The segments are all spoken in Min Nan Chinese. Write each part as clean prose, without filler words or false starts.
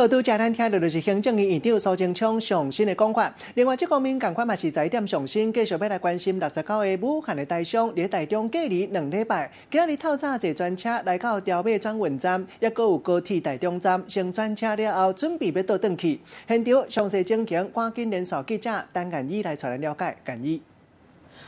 好，拄才咱聽到就是行政院院長蘇貞昌上新的講法。另外，這方面仝款嘛是在點上新，繼續欲來關心69個武漢的台商佇台中隔離2禮拜。今仔日透早坐專車來到朝尾轉運站，抑閣有高鐵台中站，先轉車了後，準備欲倒轉去。現場詳細情形，趕緊連線記者陳建宇來帶咱了解。建宇。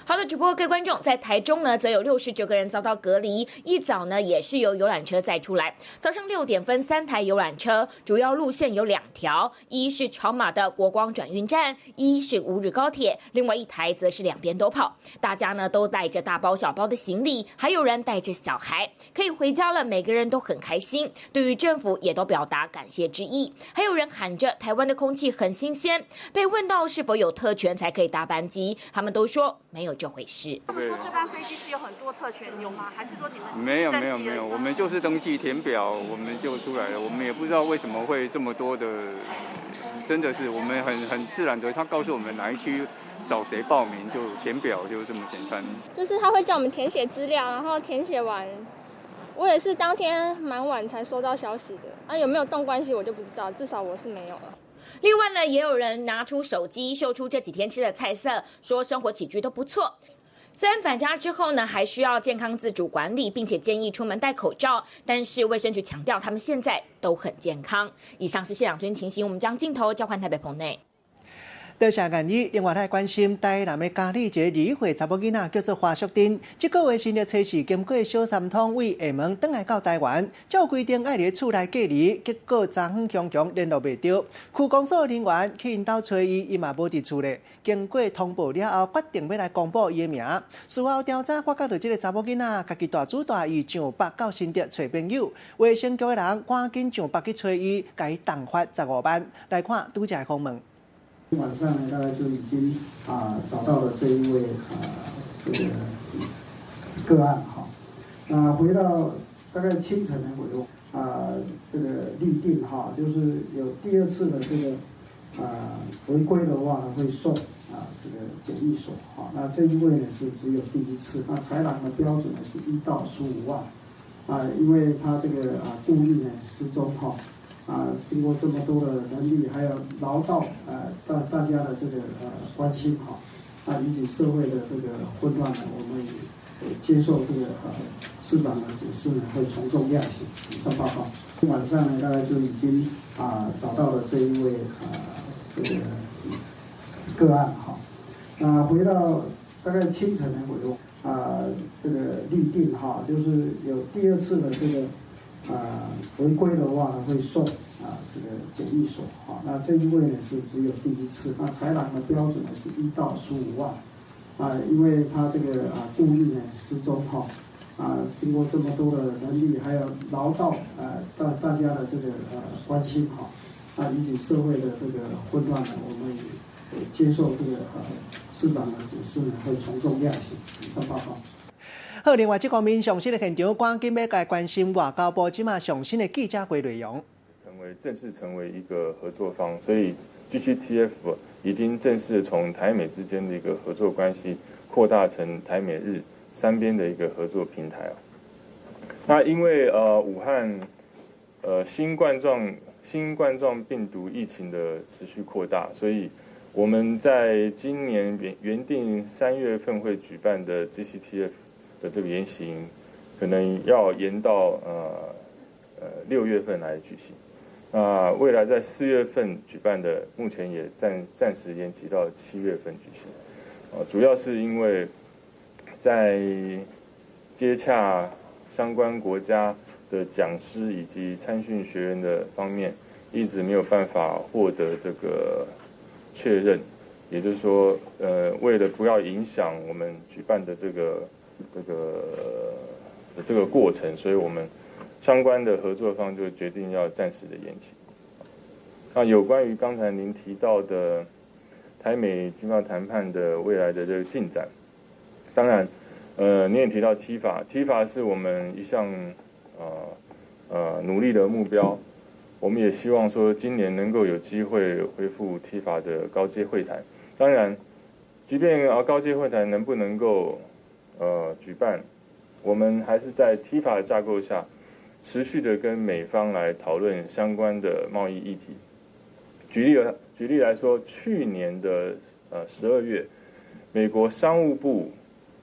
好的，主播各位觀眾，在台中呢，則有69個人遭到隔離。一早呢，也是由遊覽車載出來。早上6點分，三台遊覽車，主要路線有兩條，一是朝馬的國光轉運站，一是烏日高鐵，另外一台則是兩邊都跑。大家呢都帶着大包小包的行李，還有人帶着小孩，可以回家了，每個人都很開心。對於政府也都表達感謝之意。還有人喊着台灣的空氣很新鮮。被問到是否有特權才可以搭班機，他們都說沒有這回事。他們說這班飛機是有很多特權，有嗎？還是說你們沒有沒有沒有，我們就是登記填表，我們就出來了。我們也不知道為什麼會這麼多的，真的是我們很自然的，他告訴我們哪一區找誰報名就填表，就這麼簡單。就是他會叫我們填寫資料，然後填寫完，我也是當天蠻晚才收到消息的。啊，有沒有動關係我就不知道，至少我是沒有了。另外呢，也有人拿出手機秀出這幾天吃的菜色，說生活起居都不錯。雖然返家之後呢，還需要健康自主管理，並且建議出門戴口罩，但是衛生局強調，他們現在都很健康。以上是謝兩軍情形，我們將鏡頭交還台北棚內。多謝建宇。另外，來關心台南的佳里一個21歲查某囡仔叫做華淑珍。這個月新曆初四經過小三通位廈門轉來到台灣，照規定愛佇厝內隔離，結果昨昏強強聯絡袂著，區公所人員去𪜶兜揣伊，伊嘛無佇厝內。經過通報了後，決定欲來公布伊的名。事後調查發覺著這个查某囡仔家己大主大意上北到新竹揣朋友，衛生局的人趕緊上北去揣伊，共伊重罰15萬。來看拄才的訪問。晚上呢，大概就已經找到了這一位這個個案哈。那回到大概清晨呢，我就這個立定哈，就是有第二次的這個違規的話呢，會送這個檢疫所哈。那這一位呢是只有第一次，那豺狼的標準呢是1到15萬啊，因為他這個故意呢失蹤哈。經過這麼多的人力，還有勞動，大家的這個關心哈，引起社會的這個混亂呢，我們也接受這個市長的指示呢，會從重量刑。以上報告。晚上呢，大概就已經找到了這一位這個個案哈。那回到大概清晨呢，我就這個立定哈，就是有第二次的這個違規的話呢，會送這個檢疫所哈。那這一位呢是只有第一次，那豺狼的標準呢是1到15萬啊，因為他這個故意呢失蹤哈，經過這麼多的人力，還有勞動，大家的這個關心哈，引起社會的這個混亂呢，我們也接受這個市長的指示呢，會從重量刑。以上報告。好，另外這方面上新的現場，趕緊欲來關心外交部這馬上新的記者會內容。成為正式成為一個合作方，所以 GCTF 已經正式從台美之間的一個合作關係擴大成台美日三邊的一個合作平台啊。那因為武漢新冠狀病毒疫情的持續擴大，所以我們在今年原定3月份會舉辦的 GCTF 的這個研習營，可能要延到6月份來舉行。那未來在4月份舉辦的，目前也暫時延期到7月份舉行。主要是因為在接洽相關國家的講師以及參訓學員的方面，一直沒有辦法獲得這個確認。也就是說，為了不要影響我們舉辦的這個過程，所以我們相關的合作方就決定要暫時的延期。那有關於剛才您提到的台美經貿談判的未來的這個進展，當然，你也提到 TIFA，TIFA 是我們一項努力的目標，我們也希望說今年能夠有機會恢復 TIFA 的高階會談。當然，即便高階會談能不能夠舉辦，我們還是在 TIFA 的架構下，持续的跟美方来讨论相关的贸易议题。举例来说，去年的12月，美国商务部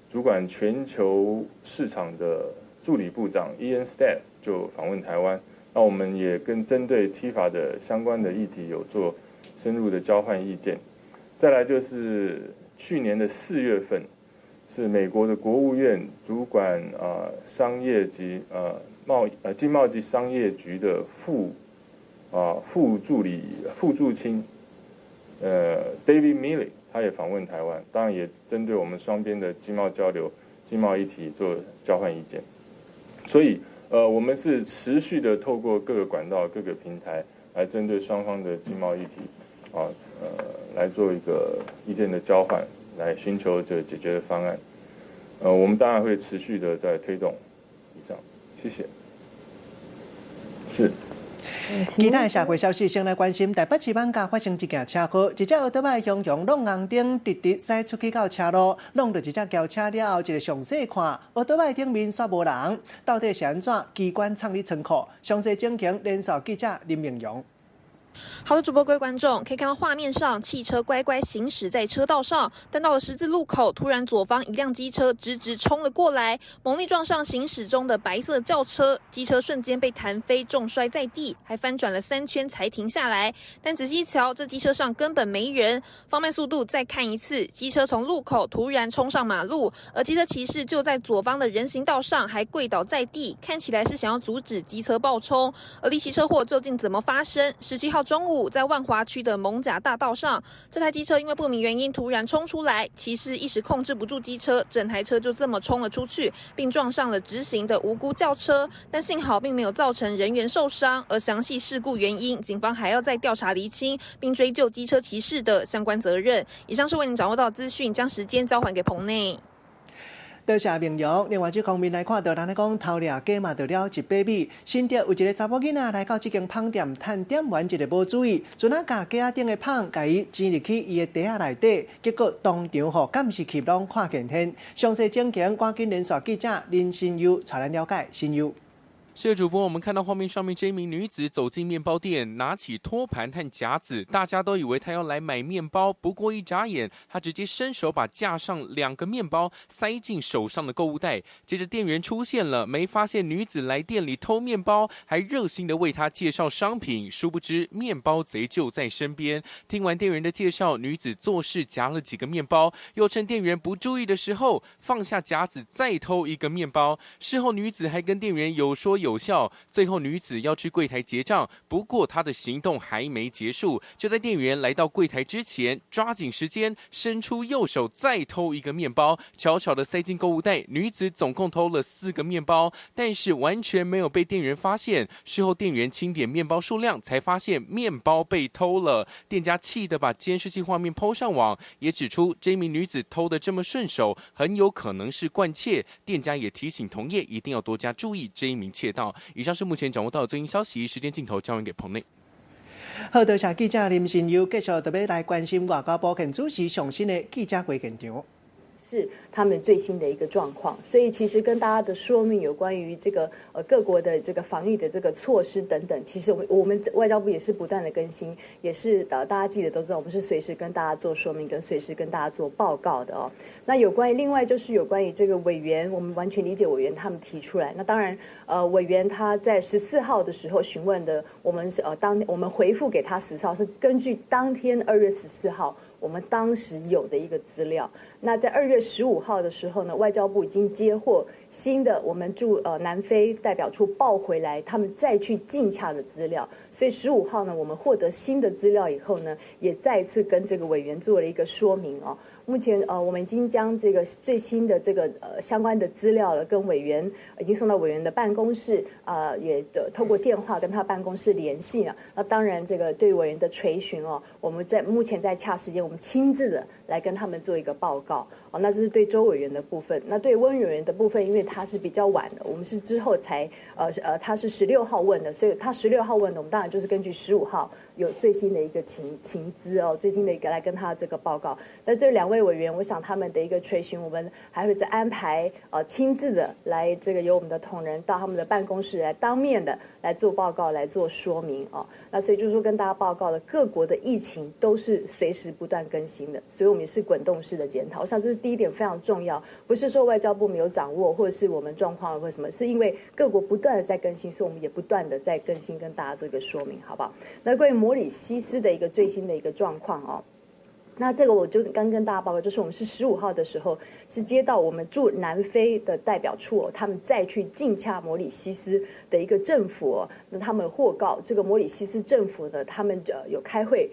主管全球市场的助理部长 Ian Staff 就访问台湾，那我们也跟针对 TIFA 的相关的议题有做深入的交换意见。再来就是去年的4月份，是美国的国务院主管商业及经贸及商业局的副助理副助卿，David Milley，他也访问台湾，当然也针对我们双边的经贸交流、经贸议题做交换意见。所以，我们是持续的透过各个管道、各个平台来针对双方的经贸议题，来做一个意见的交换，来寻求这个解决的方案。我们当然会持续的在推动。以上，谢谢。是。其他的社會消息，先來關心台北市艋舺發生一件車禍，一隻歐多擺雄雄挵紅燈，直直駛出去到車路，挵著一隻轎車了後，一个詳細看，歐多擺頂面煞無人，到底是按怎？機關藏佇倉庫，詳細情形連線記者林明陽。好的，主播各位觀眾可以看到畫面上，汽車乖乖行駛在車道上，但到了十字路口，突然左方一輛機車直直衝了過來，猛力撞上行駛中的白色轎車，機車瞬間被彈飛，重摔在地，還翻轉了3圈才停下來。但仔細一瞧，這機車上根本沒人。放慢速度再看一次，機車從路口突然衝上馬路，而機車騎士就在左方的人行道上，還跪倒在地，看起來是想要阻止機車暴衝。而離奇車禍究竟怎麼發生？17號中午，在萬華區的艋舺大道上，這台機車因為不明原因突然衝出來，騎士一時控制不住機車，整台車就這麼衝了出去，並撞上了直行的無辜轎車。但幸好並沒有造成人員受傷，而詳細事故原因，警方還要再調查釐清，並追究機車騎士的相關責任。以上是為您掌握到資訊，將時間交還給棚內。多謝明陽。另外這方面來看到，人咧講偷掠雞嘛，著掠一把米。新竹有一个查某囡仔來到這間麭店，趁店員一个無注意，陣仔共架仔頂的麭，共伊煎入去伊的袋仔內底，結果當場予監視器攏看見現。詳細情形，趕緊連線記者林新優帶咱了解。新優。謝謝主播，我們看到畫面上面這一名女子走進麵包店，拿起托盤和夾子，大家都以為她要來買麵包。不過一眨眼，她直接伸手把架上兩個麵包塞進手上的購物袋。接着店員出現了，沒發現女子來店裡偷麵包，還熱心的為她介紹商品。殊不知麵包賊就在身邊。聽完店員的介紹，女子作勢夾了幾個麵包，又趁店員不注意的時候放下夾子，再偷一個麵包。事後女子還跟店員有說有笑，最後女子要去櫃台結賬，不過她的行動還沒結束，就在店員來到櫃台之前，抓緊時間伸出右手再偷一個麵包，悄悄的塞進購物袋。女子總共偷了4個麵包，但是完全沒有被店員發現。事後店員清點麵包數量，才發現麵包被偷了。店家氣得把監視器畫面 PO 上網，也指出這名女子偷得這麼順手，很有可能是慣竊。店家也提醒同業一定要多加注意這一名竊盜。以上是目前掌握到的最新消息，時間鏡頭交還給棚內。好，多謝記者林新優，繼續特別來關心外交部現主持上新的記者會現場。是他們最新的一個狀況，所以其實跟大家的說明有關於這個各國的這個防疫的這個措施等等，其實我們外交部也是不斷的更新，也是大家記得都知道，我們是隨時跟大家做說明，跟隨時跟大家做報告的哦。那有關於另外就是有關於這個委員，我們完全理解委員他們提出來。那當然委員他在十四號的時候詢問的，我們是當我們回復給他十四號是根據當天2月14號。我們當時有的一個資料，那在2月15號的時候呢，外交部已經接獲新的我們駐南非代表處報回來，他們再去進洽的資料。所以十五號呢，我們獲得新的資料以後呢，也再次跟這個委員做了一個說明哦。目前我們已經將這個最新的這個相關的資料了，跟委員已經送到委員的辦公室啊，也的透過電話跟他辦公室聯繫啊。那當然，這個對委員的垂詢哦，我們在目前在洽時間，我們親自的來跟他們做一個報告。哦，那这是对周委员的部分。那对温委员的部分，因为他是比较晚的，我们是之后才他是十六号问的，所以他十六号问的，我们当然就是根据十五号有最新的一个情资哦，最新的一个来跟他这个报告。那对两位委员，我想他们的一个垂询，我们还会再安排亲自的来这个由我们的同仁到他们的办公室来当面的来做报告，来做说明哦。那所以就是说跟大家报告的各国的疫情都是随时不断更新的，所以我们也是滚动式的检讨。我想这是第一点非常重要，不是说外交部没有掌握，或者是我们状况或什么，是因为各国不断的在更新，所以我们也不断的在更新，跟大家做一个说明，好不好？那关于摩里西斯的一个最新的一个状况哦，那这个我就刚跟大家报告，就是我们是十五号的时候是接到我们驻南非的代表处哦，他们再去竞洽摩里西斯的一个政府哦，那他们获告这个摩里西斯政府呢，他们有开会，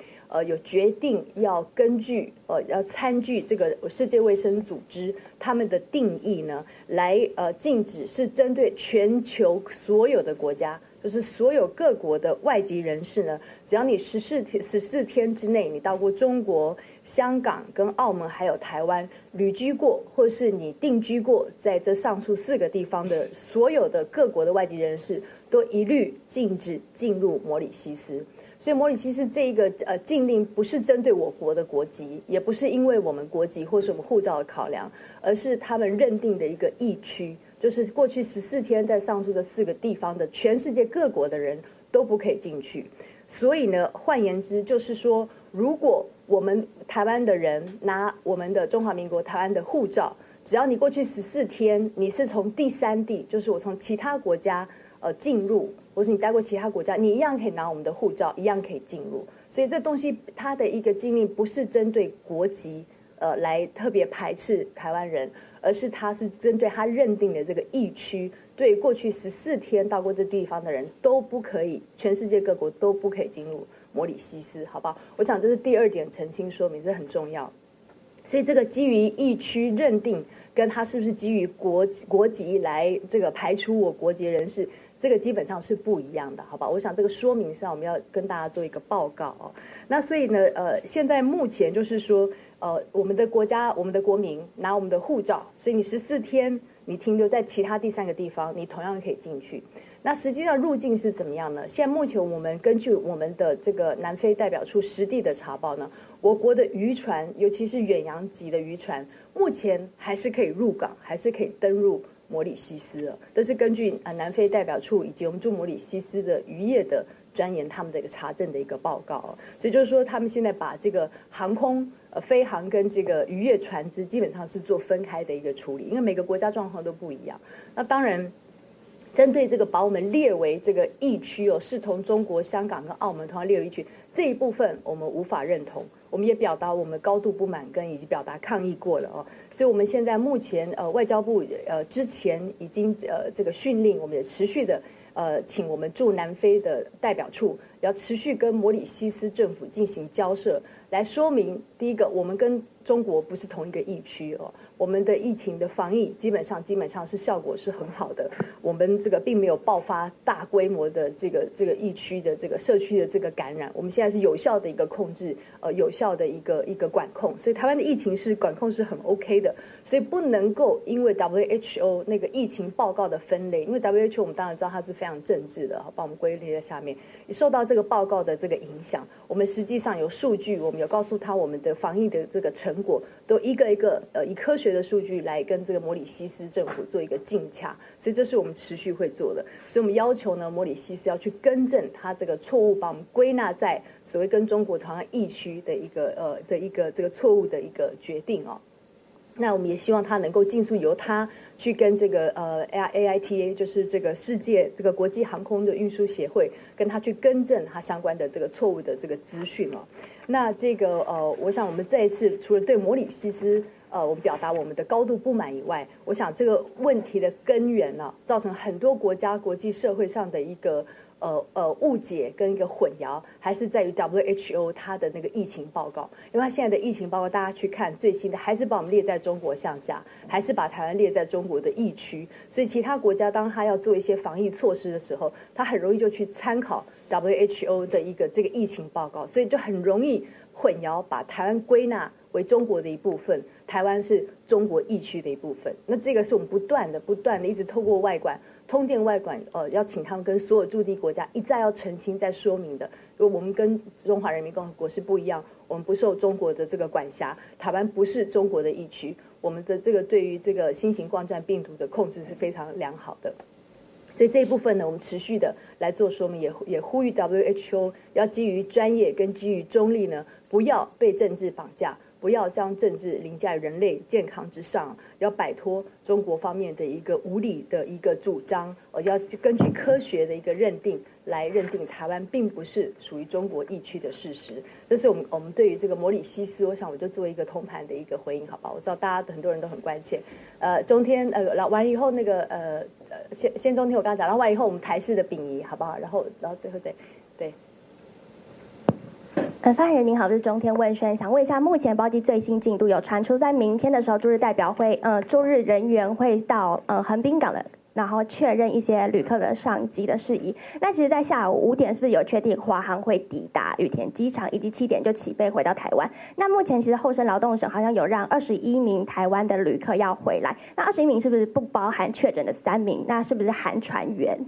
有决定要根据要参据这个世界卫生组织他们的定义呢，来禁止是针对全球所有的国家，就是所有各国的外籍人士呢，只要你14天之内你到过中国、香港跟澳门还有台湾旅居过，或是你定居过，在这上述四个地方的所有的各国的外籍人士，都一律禁止进入摩里西斯。所以摩里西斯这一个禁令不是针对我国的国籍，也不是因为我们国籍或是我们护照的考量，而是他们认定的一个疫区，就是过去十四天在上述的四个地方的全世界各国的人都不可以进去。所以呢，换言之，就是说，如果我们台湾的人拿我们的中华民国台湾的护照，只要你过去十四天你是从第三地，就是我从其他国家进入，或是你待过其他国家，你一样可以拿我们的护照，一样可以进入。所以这东西它的一个禁令不是针对国籍，来特别排斥台湾人，而是它是针对他认定的这个疫区，对过去十四天到过这地方的人都不可以，全世界各国都不可以进入摩里西斯，好不好？我想这是第二点澄清说明，这很重要。所以这个基于疫区认定，跟他是不是基于国籍来这个排除我国籍人士，这个基本上是不一样的，好吧？我想这个说明上我们要跟大家做一个报告哦。那所以呢，现在目前就是说，我们的国家、我们的国民拿我们的护照，所以你十四天你停留在其他第三个地方，你同样可以进去。那实际上入境是怎么样呢？现在目前我们根据我们的这个南非代表处实地的查报呢，我国的渔船，尤其是远洋级的渔船，目前还是可以入港，还是可以登入摩里西斯了。这是根据南非代表处以及我们驻摩里西斯的渔业的专员他们的一个查证的一个报告。所以就是说，他们现在把这个航空飞航跟这个渔业船只基本上是做分开的一个处理，因为每个国家状况都不一样。那当然，针对这个把我们列为这个疫区哦，视同中国香港跟澳门同样列为疫区这一部分，我们无法认同，我们也表达我们高度不满跟以及表达抗议过了哦。所以我们现在目前外交部之前已经这个训令，我们也持续的请我们驻南非的代表处要持续跟摩里西斯政府进行交涉，来说明第一个，我们跟中国不是同一个疫区哦。我们的疫情的防疫基本上是效果是很好的，我们这个并没有爆发大规模的这个疫区的这个社区的这个感染，我们现在是有效的一个控制，有效的一个管控，所以台湾的疫情是管控是很 OK 的，所以不能够因为 WHO 那个疫情报告的分类，因为 WHO 我们当然知道它是非常政治的，把我们归类在下面，受到这个报告的这个影响，我们实际上有数据，我们有告诉他我们的防疫的这个成果，都一个一个以科学的数据来跟这个摩里西斯政府做一个竞洽，所以这是我们持续会做的。所以我们要求呢，摩里西斯要去更正他这个错误，把我们归纳在所谓跟中国同样疫区的一个这个错误的一个决定哦。那我们也希望他能够尽速由他去跟这个AITA，就是这个世界这个国际航空的运输协会，跟他去更正他相关的这个错误的这个资讯哦。那这个我想我们这一次除了对摩里西斯我们表达我们的高度不满以外，我想这个问题的根源呢，造成很多国家国际社会上的一个误解跟一个混淆，还是在于 WHO 它的那个疫情报告，因为它现在的疫情报告，大家去看最新的，还是把我们列在中国项下，还是把台湾列在中国的疫区，所以其他国家当他要做一些防疫措施的时候，他很容易就去参考 WHO 的一个这个疫情报告，所以就很容易混淆，把台湾归纳为为中國的一部分，台灣是中國疫區的一部分。那這個是我們不斷的、不斷的一直透過外管、通電外管，要請他們跟所有駐地國家一再要澄清、再說明的。如果我們跟中華人民共和國是不一樣，我們不受中國的這個管轄，台灣不是中國的疫區，我們的這個對於這個新型冠狀病毒的控制是非常良好的。所以這一部分呢，我們持續的來做說明，也呼籲 WHO 要基於專業跟基於中立呢，不要被政治綁架，不要將政治凌駕人類健康之上，要擺脫中國方面的一個無理的一個主張，要根據科學的一個認定來認定台灣並不是屬於中國疫區的事實。這是我們對於這個摩里西斯，我想我就做一個通盤的一個回應，好吧？我知道大家很多人都很關切。中天完以後那個先中天我剛剛講，然後完以後我們台視的秉宜，好不好？然後最後對對。發言人您好，我是中天問宣，想問一下，目前包機最新進度有傳出，在明天的時候，駐日代表會，駐日人員會到橫濱港的，然後確認一些旅客的上機的事宜。那其實，在下午5點，是不是有確定華航會抵達羽田機場，以及7點就起飛回到台灣？那目前其實厚生勞動省好像有讓21名台灣的旅客要回來，那21名是不是不包含確診的3名？那是不是含船員？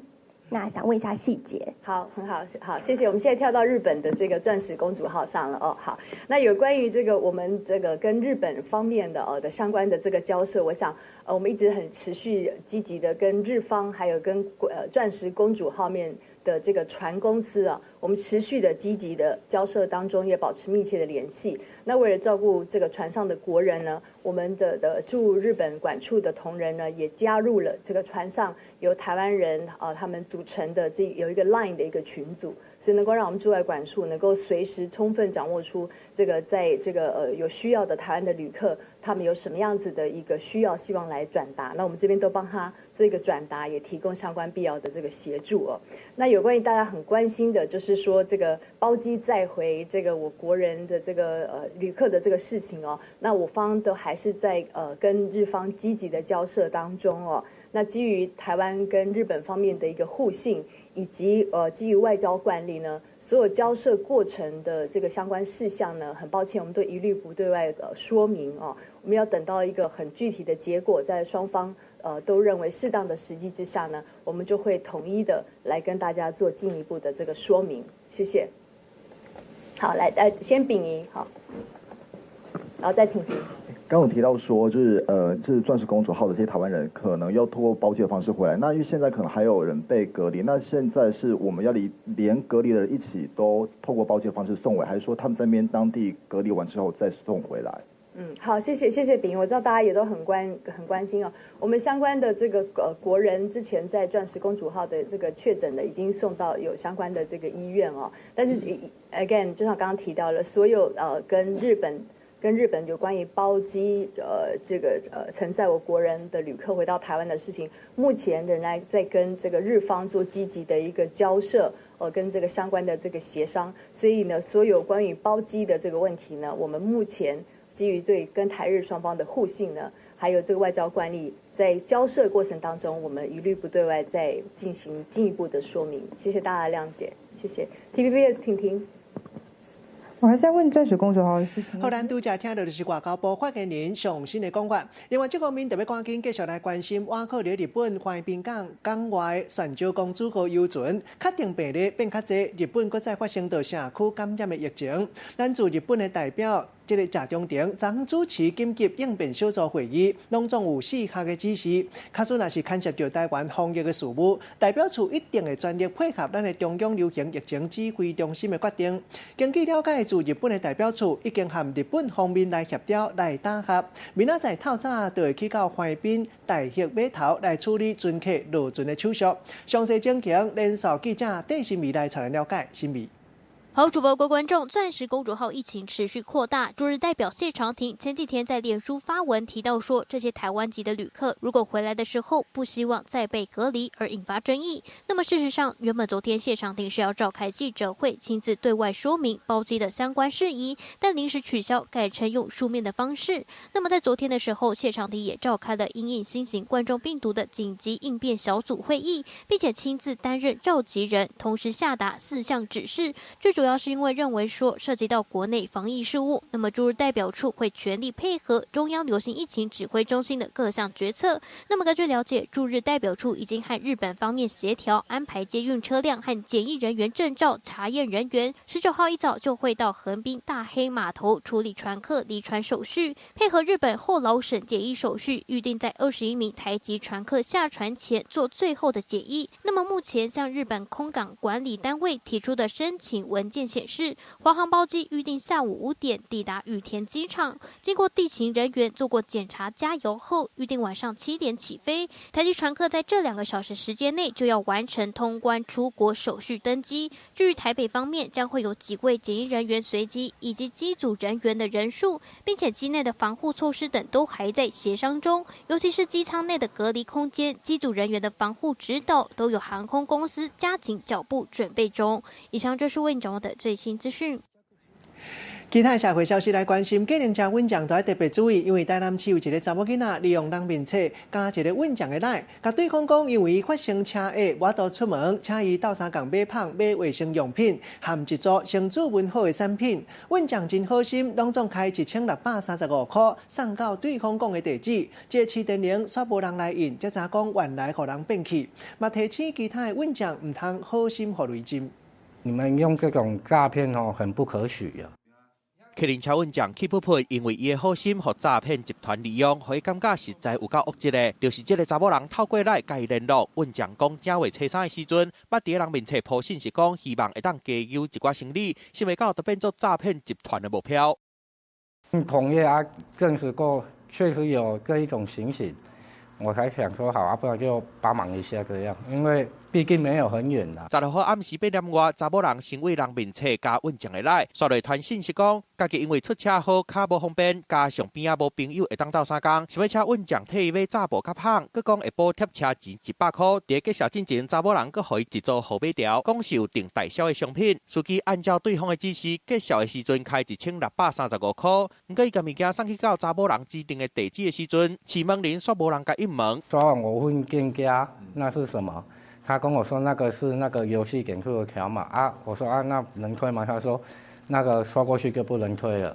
那想問一下細節。好，很好，好，謝謝。我們現在跳到日本的這個鑽石公主號上了哦。好，那有關於這個我們這個跟日本方面的的相關的這個交涉，我想我們一直很持續積極的跟日方還有跟鑽石公主號面的這個船公司啊，我們持續的積極的交涉當中，也保持密切的聯繫。那為了照顧這個船上的國人呢，我們的駐日本館處的同仁呢，也加入了這個船上由台灣人啊他們組成的這有一個 Line 的一個群組，所以能夠讓我們駐外館處能夠隨時充分掌握出這個在這個有需要的台灣的旅客，他們有什麼樣子的一個需要，希望來轉達。那我們這邊都幫他做一個轉達，也提供相關必要的這個協助哦。那有關於大家很關心的，就是說這個包機載回這個我國人的這個旅客的這個事情哦，那我方都還是在跟日方積極的交涉當中哦。那基於台灣跟日本方面的一個互信，以及基於外交慣例呢，所有交涉過程的這個相關事項呢，很抱歉，我們都一律不對外說明哦。我們要等到一個很具體的結果，在雙方都認為適當的時機之下呢，我們就會統一的來跟大家做進一步的這個說明。謝謝。好，來，先秉宜，好，然後再婷婷。剛有提到說，就是是鑽石公主號的這些台灣人可能要透過包機的方式回來。那因為現在可能還有人被隔離，那現在是我們要連隔離的人一起都透過包機的方式送回，還是說他們在那邊當地隔離完之後再送回來？嗯，好，謝謝謝謝秉宜，我知道大家也都很關心哦。我們相關的這個國人之前在鑽石公主號的這個確診的已經送到有相關的這個醫院哦。但是 again，就像剛剛提到了，所有跟日本有關於包機這個承載我國人的旅客回到台灣的事情，目前仍然在跟這個日方做積極的一個交涉，跟這個相關的這個協商。所以呢，所有關於包機的這個問題呢，我們目前基於對跟台日雙方的互信呢，還有這個外交慣例，在交涉過程當中，我們一律不對外再進行進一步的說明。謝謝大家的諒解，謝謝。TVBS 婷婷。我還是要問鑽石公主號的事情。好，咱拄才聽到就是外交部發言人上新的講法。另外，這方面特別趕緊繼續來關心，倚靠佇日本橫濱港港外船石公主號遊船，確定病例變較濟，日本閣再發生著社區感染的疫情。咱駐日本的代表，這個謝長廷昨主持緊急應變小組會議，攏總有四項的指示。假使若是牽涉著台灣防疫的事務，代表處一定會全力配合咱的中央流行疫情指揮中心的決定。根據了解，駐日本的代表處已經和日本方面來協調來打合，明仔載透早就會去到橫濱大旭碼頭來處理船客落船的手續。詳細情形，連線記者戴新美來帶咱了解。新美。好，主播各位觀眾，鑽石公主號疫情持續擴大，駐日代表謝長廷前幾天在臉書發文提到說，這些台灣籍的旅客如果回來的時候不希望再被隔離而引發爭議。那麼事實上，原本昨天謝長廷是要召開記者會，親自對外說明包機的相關事宜，但臨時取消，改成用書面的方式。那麼在昨天的時候，謝長廷也召開了因應新型冠狀病毒的緊急應變小組會議，並且親自擔任召集人，同時下達四項指示，最主要要是因為認為說涉及到國內防疫事務，那麼駐日代表處會全力配合中央流行疫情指揮中心的各項決策。那麼根據了解，駐日代表處已經和日本方面協調安排接運車輛和檢疫人員證照查驗人員，19號一早就會到橫濱大黑碼頭處理船客離船手續，配合日本後勞省檢疫手續，預定在21名台籍船客下船前做最後的檢疫。那麼目前向日本空港管理單位提出的申請文件顯示，華航包機預定下午5點抵達羽田機場，經過地勤人員做過檢查加油後，預定晚上7點起飛。台籍船客在這2個小時時間內就要完成通關出國手續登機。至於台北方面，將會有幾位檢疫人員隨機，以及機組人員的人數，並且機內的防護措施等都還在協商中，尤其是機艙內的隔離空間、機組人員的防護指導，都有航空公司加緊腳步準備中。以上就是為你掌握的最新資訊。其他社會消息來關心，計程車運將都愛特別注意，因為台南市有一个查某囡仔利用人面冊加一个運將的 LINE，共對方講因為發生車禍，無法度出門，請伊鬥相共買麭、買衛生用品，含一組生煮溫好的產品。運將真好心，攏總開1635塊送到對方講的地址。這個市電鈴煞無人來應，才知影講原來予人騙去。嘛提醒其他的運將毋通好心予雷針。你們用這種詐騙哦，很不可取啊。客人車運將氣噗噗，因為伊的好心，予詐騙集團利用，予伊感覺實在有夠惡質的。就是這个查某人透過 LINE 共伊聯絡，運將講正月初三的時陣，捌佇人面冊 po 信息講，希望會當加郵一寡行李，想袂到就變做詐騙集團的目標。同業啊，證實過，確實有這一種情形，我才想說好啊，不然就幫忙一下這樣，因為畢竟沒有很遠啦。16號暗時8點外，查某人先為人面冊加運將的 LINE，煞來傳信息講，家己因為出車禍跤無方便，加上邊仔無朋友會當鬥相共，想欲請運將替伊買紮布佮麭，閣講會補貼車錢100塊。佇結束進前，查某人閣予伊一組號碼條，講是有訂代銷的商品。司機按照對方的指示，結束的時陣開1635塊。毋過伊共物件送去到查某人指定的地址的時陣，市門鈴煞無人共應門。說我問店家，那是什麼？他跟我說那個是那個遊戲點數的條碼啊，我說啊，那能退嗎？他說那個刷過去就不能退了。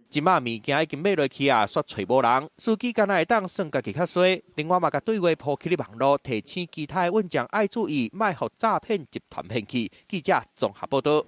這擺物件已經買落去啊，煞揣無人，司機敢若會當算家己較衰。另外嘛，共對話 po 起咧網路，提醒其他的運將愛注意，莫予詐騙集團騙去。記者綜合報道。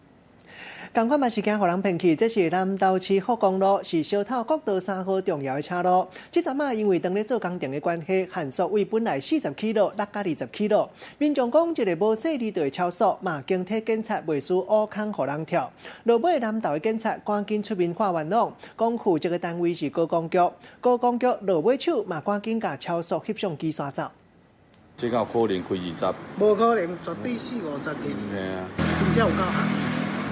仝款嘛是驚予人騙去，這是南投市福公路，是小透國道3號重要的車路。這陣仔因為當咧做工程的關係，限速為本來40起落，落甲20起落。民眾講，這个無細膩就會超速，嘛警惕警察袂輸烏空予人跳。落尾南投的警察趕緊出面喊冤枉，講負責的單位是高工局，高工局落尾手嘛趕緊共超速翕相機徙走。這敢有可能開20？無可能，絕對四五十起。嘿啊。真正有夠頇。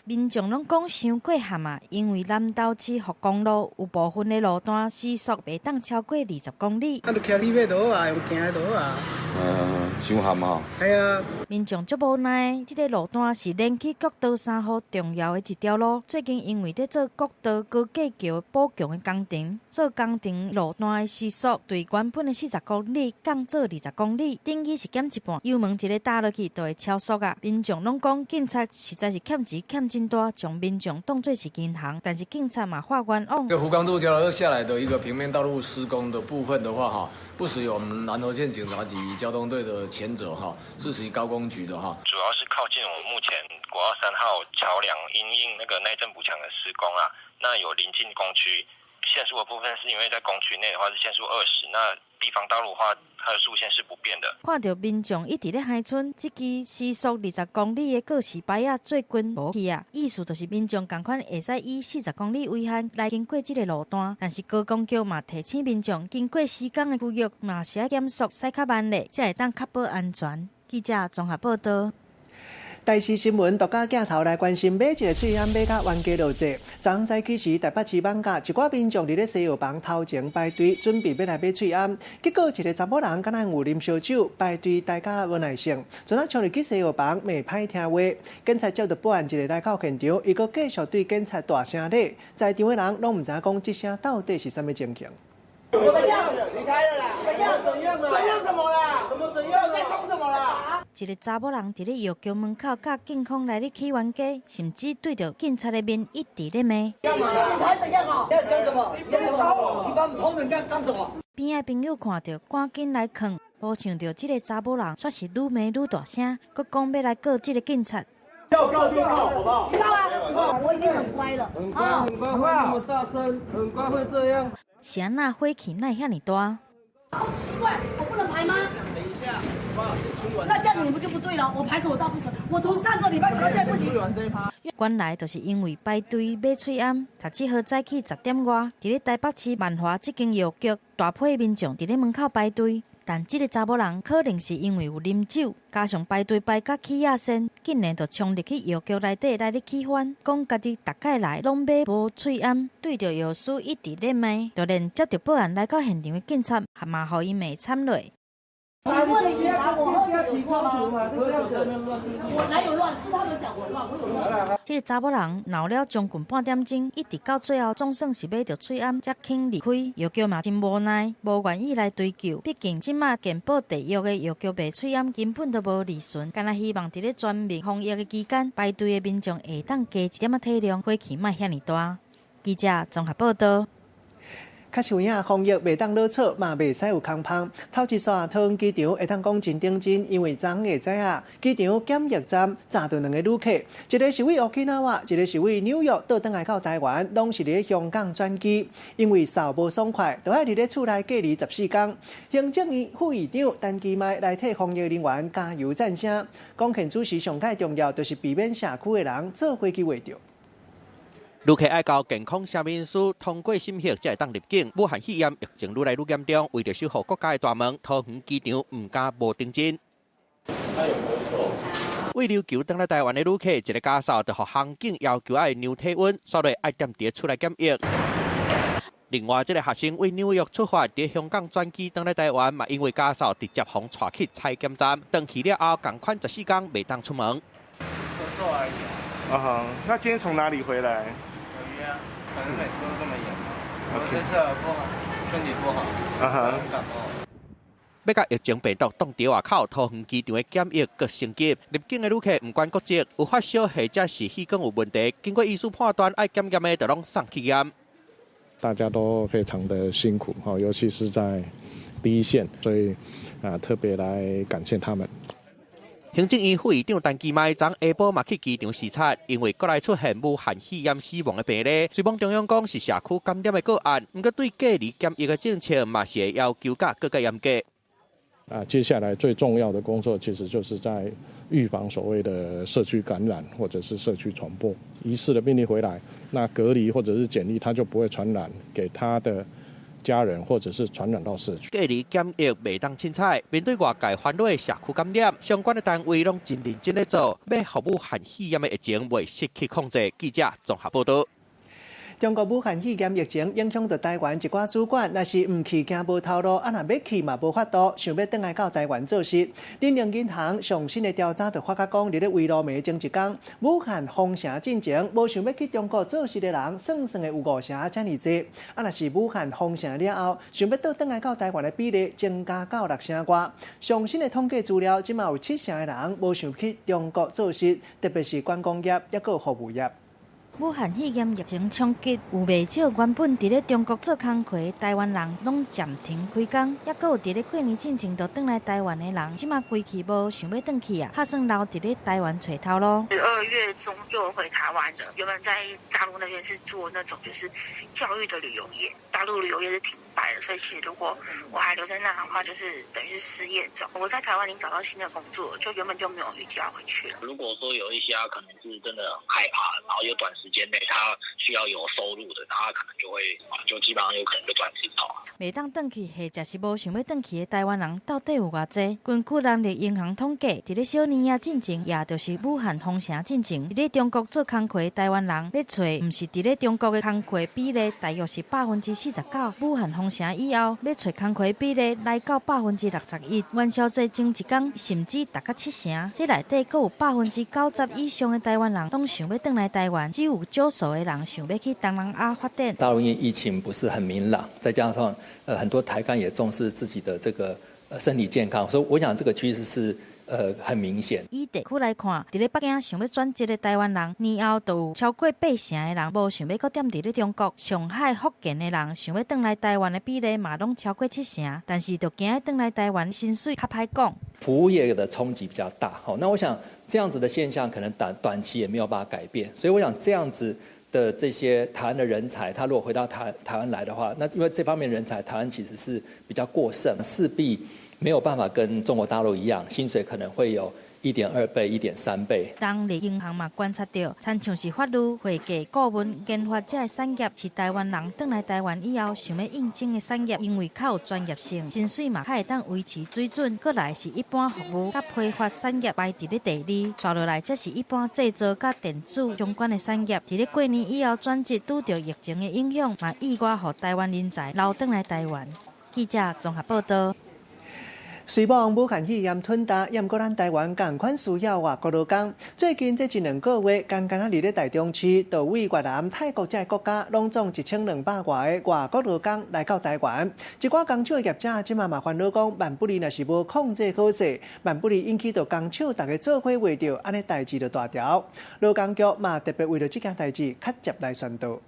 民眾攏講傷過頇啊，因為南投市福公路有部分的路段時速袂當超過20公里。啊，就騎你欲就好啊，用行的就好啊。嗯，傷頇啊！係啊。民眾足無奈，這个路段是連去國道3號重要的一條路。最近因為佇做國道高架橋補強的工程，做工程路段的時速對原本的40公里降做20公里，等於是減一半。油門一个踏落去就會超速啊！民眾攏講警察實在是欠錢欠真大，將民眾當做是銀行，但是警察嘛喊冤枉。這個福岡路交流下來的一個平面道路施工的部分的話，哈，不屬於我們南投縣警察局交通隊的權責，哈，是屬於高工局的，哈。主要是靠近我們目前國道3號橋梁因應那個耐震補強的施工啊，那有臨近工區，限速的部分是因為在工區內的話是限速20，那地方道路的話，它的速限是不變的。看著民眾一直咧害賰，這支時速20公里的告示牌仔最近無去啊，意思就是民眾仝款會使以40公里為限來經過這个路段，但是高工局嘛提醒民眾，經過施工的區域嘛是愛減速，駛較慢咧，才會當確保安全。記者綜合報道。台視新聞獨家鏡頭來關心買一个喙罨買甲冤家落債。昨昏早起時，台北市艋舺一寡民眾佇咧西藥房頭前排隊，準備欲來買喙罨。結果一个查某人敢若有啉燒酒，排隊排甲無耐性，陣仔衝入去西藥房罵歹聽話。警察接到報案，一个來到現場，伊閣繼續對警察大聲咧，在場的人攏毋知影講這聲到底是啥物情形。怎樣？離開了啦！怎樣？怎樣？怎樣什麼啦？怎麼怎樣？在兇什麼啦？一个查某人佇咧藥局門口，佮警方來咧起冤家，甚至對著警察的面一直咧罵。警察怎樣啊？你在兇什麼？你把我，你把我們同仁幹幹什麼？邊仔朋友看著，趕緊來勸，無想著這个查某人煞是愈罵愈大聲，閣講欲來告這个警察。要告就告，好不好？告啊！我已經很乖了。很乖，很乖，會那麼大聲，很乖會這樣。是按怎火氣哪會遐爾大？好奇怪，我不能排嗎？等一下，那這樣你們就不對了。我排口罩不可，我從上個禮拜排到現在不行。原來就是因為排隊買喙罨，17號早起10點外，佇咧台北市萬華這間藥局，大批民眾佇咧門口排隊。但這个查某人可能是因為有啉酒，加上排隊排甲起亞仙，竟然就衝入去藥局內底來咧起翻，講家己逐擺來攏買無喙罨，對著藥師一直咧罵，就連接著報案來到現場的警察，嘛予伊罵慘落。請問你警察，我喝酒有錯嗎？我哪有亂？是他們講我亂，我有亂。這个查某人鬧了將近半點鐘，一直到最後總算是買著喙罨，才肯離開。藥局嘛真無奈，無願意來追究。畢竟這馬健保締約的藥局賣喙罨根本就無利潤，干焦希望佇咧全面防疫的期間，排隊的民眾會當加一點仔體諒，火氣莫遐爾大。記者綜合報道。確實有影，防疫袂當落錯，嘛袂使有空蜂。頭一煞桃園機場會當講真認真，因為昨昏下早啊，機場檢疫站載著兩个旅客，一个是位 Okinawa，一个是位紐約倒轉來到台灣，攏是佇咧香港轉機。因為掃無爽快，就愛佇咧厝內隔離14工。行政院副院長陳其邁來替防疫人員加油讚聲，講現此時上蓋重要，就是避免社區的人做伙去秽著。旅客愛交健康聲明書通過審核，才會當入境。武漢肺炎疫情愈來愈嚴重，為著守護國家的大門，桃園機場毋敢無認真。為琉球轉來台灣的旅客，一个咳嗽就予航警要求愛量體溫，煞落愛踮佇厝內檢疫。另外，這个學生為紐約出發，佇香港轉機轉來台灣，嘛因為咳嗽直接予帶去採檢站，轉去了後，仝款14工袂當出門。咳嗽而已。啊哈，那今天從哪裡回來？紐約啊，可能每次都這麼嚴嘛。我這次不好，身體不好，感冒。欲共疫情病毒擋佇外口，桃園機場的檢疫閣升級，入境的旅客毋管國籍，有發燒或者是氣管有問題，經過醫師判斷愛檢驗的，就攏送去驗。大家都非常的辛苦，尤其是在第一線，所以啊特別來感謝他們。行政院副院長陳其邁昨下晡嘛去機場視察，因為國內出現武漢肺炎死亡的病例，雖罔中央講是社區感染的個案，毋過對隔離檢疫的政策嘛是會要求甲閣較嚴格。啊，接下來最重要的工作其實就是在預防所謂的社區感染或者是社區傳播。疑似的病例回來，那隔離或者是檢疫，他就不會傳染給他的家人，或者是傳染到社區。隔離檢疫袂當凊彩，面對外界煩惱的社區感染，相關的單位攏真認真咧做，欲予武漢肺炎的疫情袂失去控制。記者綜合報道。中國武漢肺炎疫情影響著台灣一寡主管，若是毋去驚無頭路，啊若欲去嘛無法度，想欲轉來到台灣做事。恁農銀行上新的調查就發覺講，佇咧圍爐暝前一工，武漢封城進前，無想欲去中國做事的人，算算的有五成遮爾濟。啊若是武漢封城了後，想欲倒轉來到台灣的比例增加到六成外。上新的統計資料，這馬有七成的人無想去中國做事，特別是觀光業，抑閣服務業。武漢肺炎疫情衝擊，有袂少原本佇咧中國做工課的台灣人，攏暫停開工；抑閣有佇咧過年進前就轉來台灣的人，這馬規氣無想欲轉去啊，拍算留佇咧台灣揣頭路。12月中就回台灣了。原本在大陸那邊是做那種就是教育的旅遊業，大陸旅遊業是停擺的，所以其實如果我還留在那的話，就是等於是失業狀。我在台灣已經找到新的工作，就原本就沒有預計要回去了。如果說有一些可能是真的很害怕，然後又短時間內他需要有收入的，他可能就會就基本上有可能就轉職走。袂當轉去或者是無想欲轉去的台灣人到底有偌濟？根據人力銀行統計，佇咧小年夜進前，也就是武漢封城進前，佇咧中國做工課的台灣人欲揣，毋是佇咧中國的工課比例大約是49%。武漢封封城以後，欲揣工課比例來到61%。元宵節前一工甚至達到七成。這內底閣有90%以上的台灣人攏想欲轉來台灣，只有少數的人想欲去東南亞發展。大陸因為疫情不是很明朗，再加上很多台幹也重視自己的這個身體健康，所以我想這個趨勢是很明顯。以地區來看，佇咧北京想欲轉職的台灣人，年後就有超過八成的人無想欲閣踮佇咧中國。上海、福建的人想欲轉來台灣的比例嘛，攏超過七成，但是就驚轉來台灣薪水較歹講。服務業的衝擊比較大，好，那我想這樣子的現象可能短短期也沒有辦法改變，所以我想這樣子的這些台灣的人才，他如果回到台灣來的話，那因為這方面人才，台灣其實是比較過剩，勢必沒有辦法跟中國大陸一樣，薪水可能會有1.2倍、1.3倍。人力銀行嘛觀察到，親像是法律、會計、顧問、研發這个產業，是台灣人轉來台灣以後想欲應徵的產業，因為較有專業性，薪水嘛較會當維持水準。閣來是一般服務佮批發產業排佇咧第二，紲落來則是一般製造佮電子相關的產業。佇咧過年以後轉職，拄著疫情的影響，嘛意外予台灣人才流轉來台灣。記者綜合報道。雖罔武漢肺炎吞大，也毋過咱台灣仝款需要外國勞工。最近這一兩個月，干焦佇咧台中市，就位越南、泰國這个國家，攏總1200外个外國勞工來到台灣。一寡工廠的業者這馬嘛煩惱講，萬不利若是無控制好勢，萬不利引起著工廠逐家做伙袂著，按呢代誌就大條。勞工局嘛特別為著這件代誌，較捷來宣導。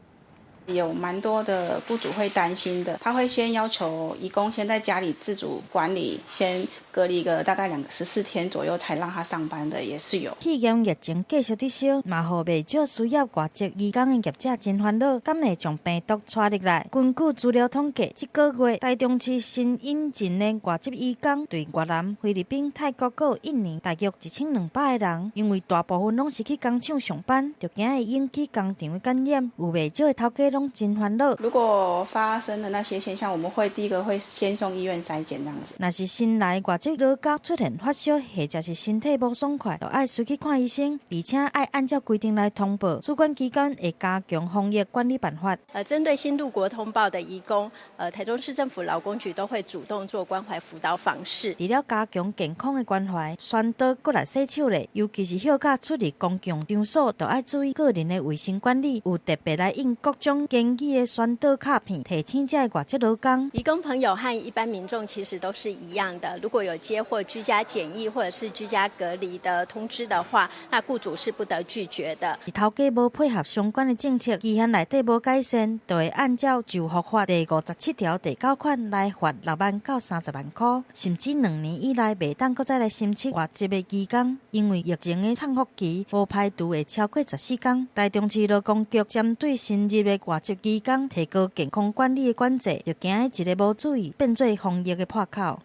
有蠻多的雇主會擔心的，他會先要求移工先在家裡自主管理，先隔離個大概14天左右，才讓他上班的也是有。肺炎疫情繼續佇燒，嘛予袂少需要外籍移工的業者真煩惱，敢會將病毒帶入來？根據資料統計，這個月台中市新引進的外籍移工，對越南、菲律賓、泰國閣印尼，大約1200個人。因為大部分攏是去工廠上班，就驚會引起工廠的感染，有袂少的頭家攏真煩惱。如果發生的那些現象，我們會第一個會先送醫院篩檢，這樣子。若是新來外籍勞工出現發燒或者是身體無爽快，就愛隨去看醫生，而且愛按照規定來通報。主管機關會加強防疫管理辦法。針對新入國通報的移工，台中市政府勞工局都會主動做關懷輔導訪視。除了加強健康的關懷，宣導閣來洗手咧，尤其是休假出入公共場所，就愛注意個人的衛生管理。有特別來印各種言語的宣導卡片，提醒這个外籍勞工。移工朋友和一般民眾其實都是一樣的，如果有接獲居家檢疫或者是居家隔離的通知的話，那雇主是不得拒絕的。頭家無配合相關的政策，期限內底無改善，就會按照就服法第57條第九款來罰6萬到30萬塊，甚至2年以內袂當閣再來申請外籍的移工。因為疫情的潛伏期無排除會超過14天。台中市勞工局針對新入的外籍移工提高健康管理的管制，就驚一个無注意變做防疫的破口。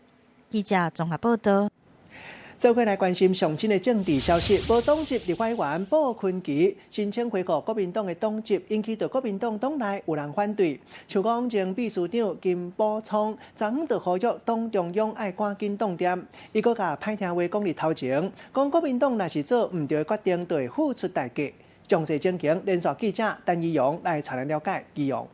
記者綜合報道。做伙來關心上新的政治消息，無黨籍立法委員傅崐萁申請恢復國民黨的黨籍，引起著國民黨黨內有人反對。像講前秘書長金溥聰，昨昏就呼籲黨中央愛趕緊動掂。伊閣共歹聽話講佇頭前，講國民黨若是做毋對的決定，就會付出代價。詳細情形，連線記者陳怡蓉來帶咱了解。怡蓉。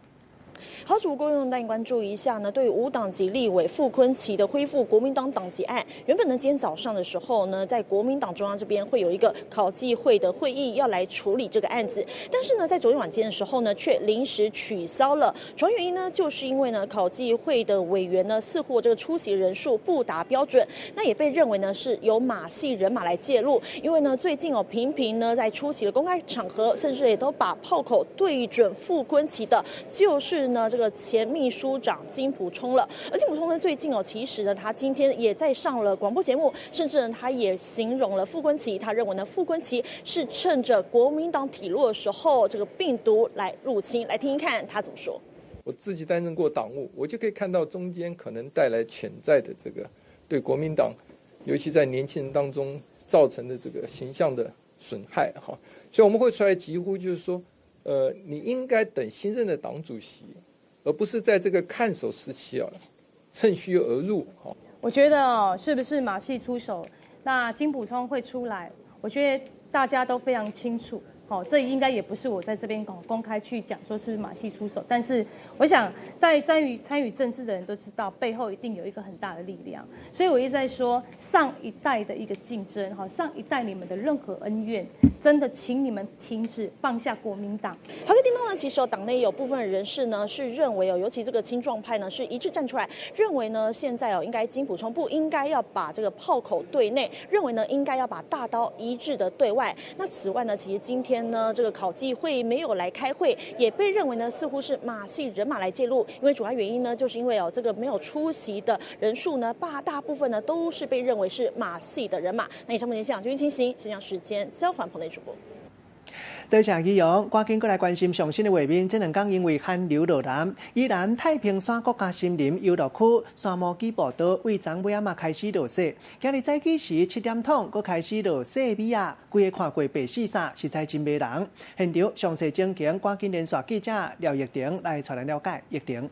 好，主播用帶你關注一下呢。對於無黨籍立委傅崐萁的恢復國民黨黨籍案，原本呢今天早上的時候呢，在國民黨中央這邊會有一個考紀會的會議要來處理這個案子，但是呢，在昨天晚間的時候呢，卻臨時取消了。主要原因呢，就是因為呢，考紀會的委員呢，似乎這個出席人數不達標準，那也被認為呢是由馬系人馬來介入，因為呢，最近哦頻頻呢在出席了公開場合，甚至也都把炮口對準傅崐萁的，就是呢，這個前秘書長金溥聰了。而金溥聰呢，最近哦，其實呢，他今天也在上了廣播節目，甚至呢，他也形容了傅崐萁，他認為呢，傅崐萁是趁着國民黨體弱的時候，這個病毒來入侵。來聽聽看他怎麼說。我自己擔任過黨務，我就可以看到中間可能帶來潛在的這個對國民黨，尤其在年輕人當中造成的這個形象的損害哈。所以我們會出來疾呼，就是說，你應該等新任的黨主席，而不是在這個看守時期啊，趁虛而入哈。我覺得哦，是不是馬系出手？那金溥聰會出來？我覺得大家都非常清楚。好，這應該也不是我在這邊公開去講，說是馬系出手。但是我想，在參與政治的人都知道，背後一定有一個很大的力量。所以我一直在說，上一代的一個競爭，哈，上一代你們的任何恩怨，真的請你們停止放下國民黨。好，這叮咚呢，其實黨內有部分人士呢是認為哦，尤其這個青壯派呢是一致站出來，認為呢現在哦應該金溥聰不應該要把這個炮口對內，認為呢應該要把大刀一致的對外。那此外呢，其實今天呢，這個考紀會沒有來開會，也被認為呢似乎是馬系人馬來介入，因為主要原因呢，就是因為哦這個沒有出席的人數呢，大部分呢都是被認為是馬系的人馬。那以上目前現場軍情形，現場時間交還棚內主播。多謝宜陽，趕緊過來關心上新的畫面。這兩天因為寒流落南，宜蘭太平山國家森林遊樂區山毛櫸步道為昨尾仔嘛開始落雪。今日早起時7點鐘，閣開始落細雨仔，規个看過白雪衫，實在真迷人。現場詳細情形，趕緊連線記者廖玉婷來帶咱了解。玉婷。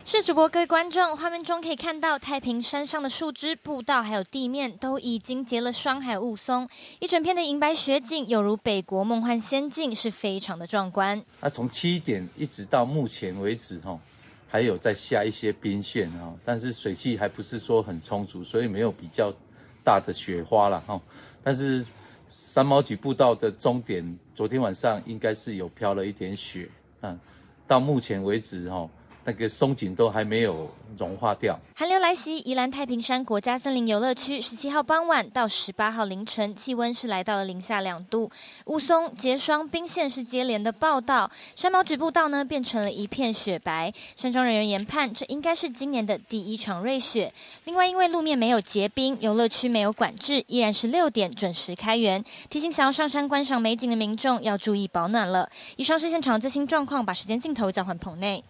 是主播，各位觀眾，畫面中可以看到太平山上的樹枝、步道還有地面都已經結了霜，還有霧凇，一整片的銀白雪景，猶如北國夢幻仙境，是非常的壯觀。那從7點一直到目前為止，還有在下一些冰霰，但是水汽還不是說很充足，所以沒有比較大的雪花啦。但是山毛櫸步道的終點，昨天晚上應該是有飄了一點雪，到目前為止，那個松緊都還沒有融化掉。寒流來襲，宜蘭太平山國家森林遊樂區17號傍晚到18號凌晨，氣溫是來到了零下2度，霧凇、結霜、冰霰是接連的報道。山毛櫸步道呢變成了一片雪白，山莊人員研判，這應該是今年的第一場瑞雪。另外，因為路面沒有結冰，遊樂區沒有管制，依然是6點準時開園。提醒想要上山觀賞美景的民眾要注意保暖了。以上是現場最新狀況，把時間鏡頭交還棚內。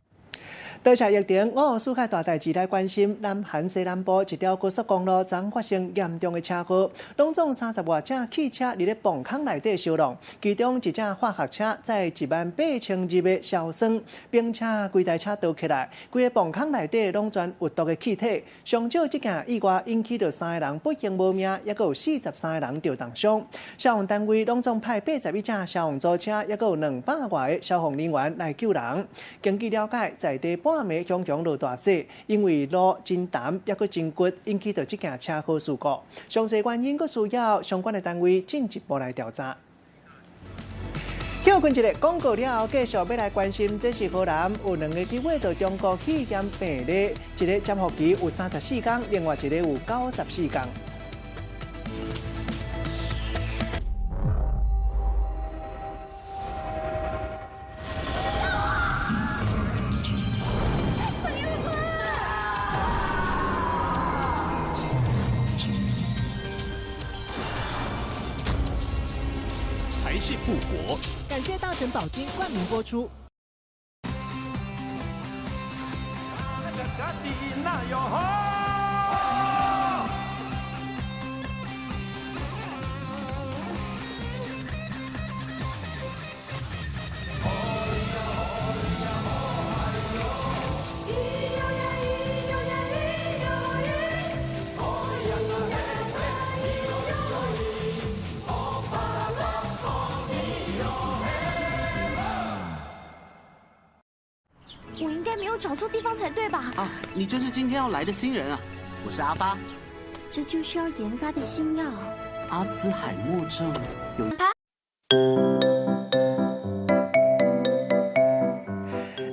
多謝玉婷，我有世界大代誌來關心南韓西南部一條高速公路，昨發生嚴重的車禍，攏總30外隻汽車佇咧磅空內底燒浪，其中一隻化學車載18000入的硝酸，並且規台車倒起來，規个磅空內底攏全有毒的氣體。上少這件意外引起著3個人不幸無命，抑閣有43個人著重傷。消防單位攏總派81隻消防組車，抑閣有200外个消防人員來救人。根據了解，在地半暝雄雄落大雪，因為路真澹，抑閣真骨，引起著這件車禍事故。詳細原因閣需要相關的單位進一步來調查。休困一下廣告了後，繼續欲來關心，這是荷蘭有2个機會到中國肺炎病例，一個潛伏期有34天，另外一個有94天。還是復國。感謝大成寶金冠名播出。我應該沒有找錯地方才對吧？啊，你就是今天要來的新人啊！我是阿發。這就是要研發的新藥。阿茲海默症有。